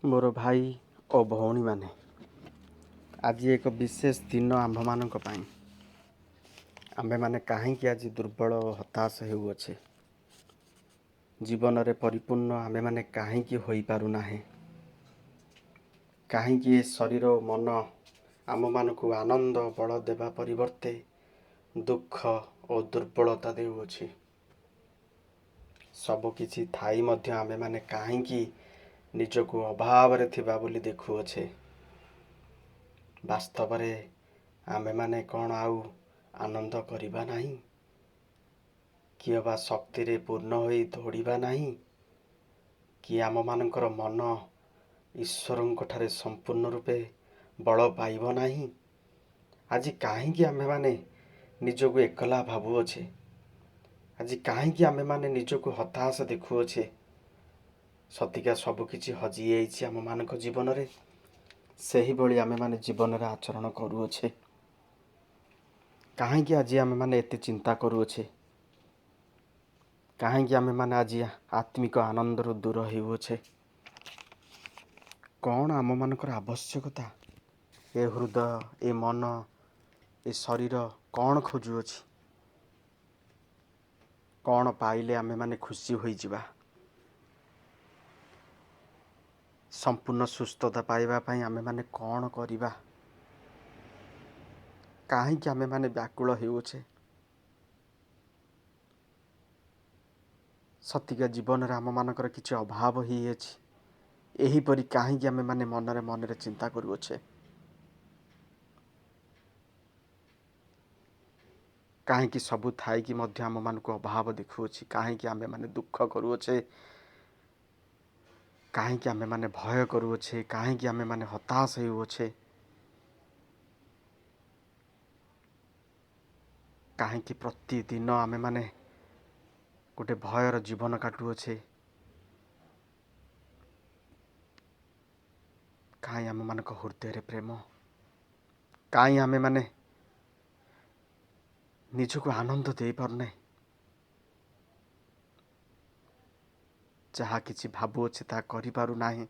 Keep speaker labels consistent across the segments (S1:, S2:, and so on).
S1: ମୋର ଭାଇ ଓ ଭଉଣୀମାନେ, ଆଜି ଏକ ବିଶେଷ ଦିନ ଆମ୍ଭମାନଙ୍କ ପାଇଁ। ଆମ୍ଭେମାନେ କାହିଁକି ଆଜି ଦୁର୍ବଳ ଓ ହତାଶ ହେଉଅଛେ? ଜୀବନରେ ପରିପୂର୍ଣ୍ଣ ଆମ୍ଭେମାନେ କାହିଁକି ହୋଇପାରୁନାହେଁ? କାହିଁକି ଏ ଶରୀର ଓ ମନ ଆମମାନଙ୍କୁ ଆନନ୍ଦ ବଳ ଦେବା ପରିବର୍ତ୍ତେ ଦୁଃଖ ଓ ଦୁର୍ବଳତା ଦେଉଅଛି? ସବୁକିଛି ଥାଇ ମଧ୍ୟ ଆମ୍ଭେମାନେ କାହିଁକି ନିଜକୁ ଅଭାବରେ ଥିବା ବୋଲି ଦେଖୁଅଛେ? ବାସ୍ତବରେ ଆମ୍ଭେମାନେ କ'ଣ ଆଉ ଆନନ୍ଦ କରିବା ନାହିଁ? କି ଅବା ଶକ୍ତିରେ ପୂର୍ଣ୍ଣ ହୋଇ ଦୌଡ଼ିବା ନାହିଁ? କି ଆମମାନଙ୍କର ମନ ଈଶ୍ୱରଙ୍କଠାରେ ସମ୍ପୂର୍ଣ୍ଣ ରୂପେ ବଳ ପାଇବ ନାହିଁ? ଆଜି କାହିଁକି ଆମ୍ଭେମାନେ ନିଜକୁ ଏକଲା ଭାବୁଅଛେ? ଆଜି କାହିଁକି ଆମ୍ଭେମାନେ ନିଜକୁ ହତାଶ ଦେଖୁଅଛେ? ସତିକା ସବୁକିଛି ହଜିଯାଇଛି ଆମମାନଙ୍କ ଜୀବନରେ, ସେହିଭଳି ଆମେମାନେ ଜୀବନରେ ଆଚରଣ କରୁଅଛେ। କାହିଁକି ଆଜି ଆମେମାନେ ଏତେ ଚିନ୍ତା କରୁଅଛେ? କାହିଁକି ଆମେମାନେ ଆଜି ଆତ୍ମିକ ଆନନ୍ଦରୁ ଦୂର ହେଉଅଛେ? କ'ଣ ଆମମାନଙ୍କର ଆବଶ୍ୟକତା? ଏ ହୃଦୟ, ଏ ମନ, ଏ ଶରୀର କ'ଣ ଖୋଜୁଅଛି? କ'ଣ ପାଇଲେ ଆମେମାନେ ଖୁସି ହୋଇଯିବା? ସମ୍ପୂର୍ଣ୍ଣ ସୁସ୍ଥତା ପାଇବା ପାଇଁ ଆମେମାନେ କ'ଣ କରିବା? କାହିଁକି ଆମେମାନେ ବ୍ୟାକୁଳ ହେଉଅଛେ? ସତିକା ଜୀବନରେ ଆମମାନଙ୍କର କିଛି ଅଭାବ ହେଇଅଛି, ଏହିପରି କାହିଁକି ଆମେମାନେ ମନରେ ମନରେ ଚିନ୍ତା କରୁଅଛେ? କାହିଁକି ସବୁ ଥାଇକି ମଧ୍ୟ ଆମମାନଙ୍କୁ ଅଭାବ ଦେଖୁଅଛି? କାହିଁକି ଆମେମାନେ ଦୁଃଖ କରୁଅଛେ? କାହିଁକି ଆମେମାନେ ଭୟ କରୁଅଛେ? କାହିଁକି ଆମେମାନେ ହତାଶ ହେଉଅଛେ? କାହିଁକି ପ୍ରତିଦିନ ଆମେମାନେ ଗୋଟେ ଭୟର ଜୀବନ କାଟୁଅଛେ? କାହିଁ ଆମମାନଙ୍କ ହୃଦୟରେ ପ୍ରେମ? କାହିଁ ଆମେମାନେ ନିଜକୁ ଆନନ୍ଦ ଦେଇପାରୁନାହିଁ? ଯାହା କିଛି ଭାବୁଅଛେ ତାହା କରିପାରୁନାହିଁ।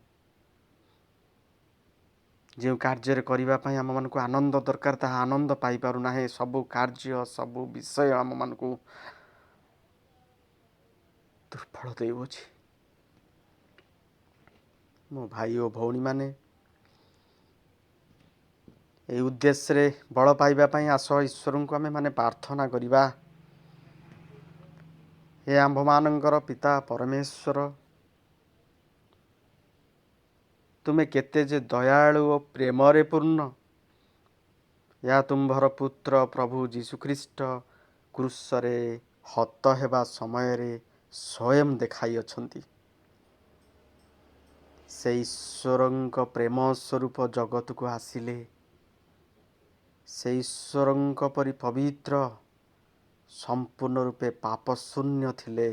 S1: ଯେଉଁ କାର୍ଯ୍ୟରେ କରିବା ପାଇଁ ଆମମାନଙ୍କୁ ଆନନ୍ଦ ଦରକାର, ତାହା ଆନନ୍ଦ ପାଇପାରୁନାହିଁ। ସବୁ କାର୍ଯ୍ୟ, ସବୁ ବିଷୟ ଆମମାନଙ୍କୁ ଦୁର୍ବଳ ଦେଉଅଛି। ମୋ ଭାଇ ଓ ଭଉଣୀମାନେ, ଏହି ଉଦ୍ଦେଶ୍ୟରେ ବଳ ପାଇବା ପାଇଁ ଆସ ଈଶ୍ୱରଙ୍କୁ ଆମେମାନେ ପ୍ରାର୍ଥନା କରିବା। ହେ ଆମ୍ଭମାନଙ୍କର ପିତା ପରମେଶ୍ୱର, ତୁମେ କେତେ ଯେ ଦୟାଳୁ ଓ ପ୍ରେମରେ ପୂର୍ଣ୍ଣ, ଏହା ତୁମ୍ଭର ପୁତ୍ର ପ୍ରଭୁ ଯୀଶୁଖ୍ରୀଷ୍ଟ କ୍ରୁଶରେ ହତ ହେବା ସମୟରେ ସ୍ୱୟଂ ଦେଖାଇଅଛନ୍ତି। ସେ ଈଶ୍ୱରଙ୍କ ପ୍ରେମ ସ୍ୱରୂପ ଜଗତକୁ ଆସିଲେ। ସେ ଈଶ୍ୱରଙ୍କ ପରି ପବିତ୍ର, ସମ୍ପୂର୍ଣ୍ଣ ରୂପେ ପାପ ଶୂନ୍ୟ ଥିଲେ।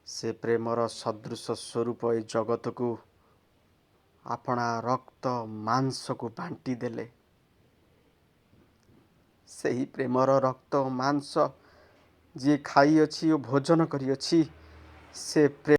S1: ସେ ପ୍ରେମର ସଦୃଶ ସ୍ୱରୂପ ଏ ଜଗତକୁ ଆପଣା ରକ୍ତ ମାଂସକୁ ବାଣ୍ଟି ଦେଲେ। ସେହି ପ୍ରେମର ରକ୍ତ ଓ ମାଂସ ଯିଏ ଖାଇଅଛି ଓ ଭୋଜନ କରିଅଛି, ସେ ପ୍ରେମ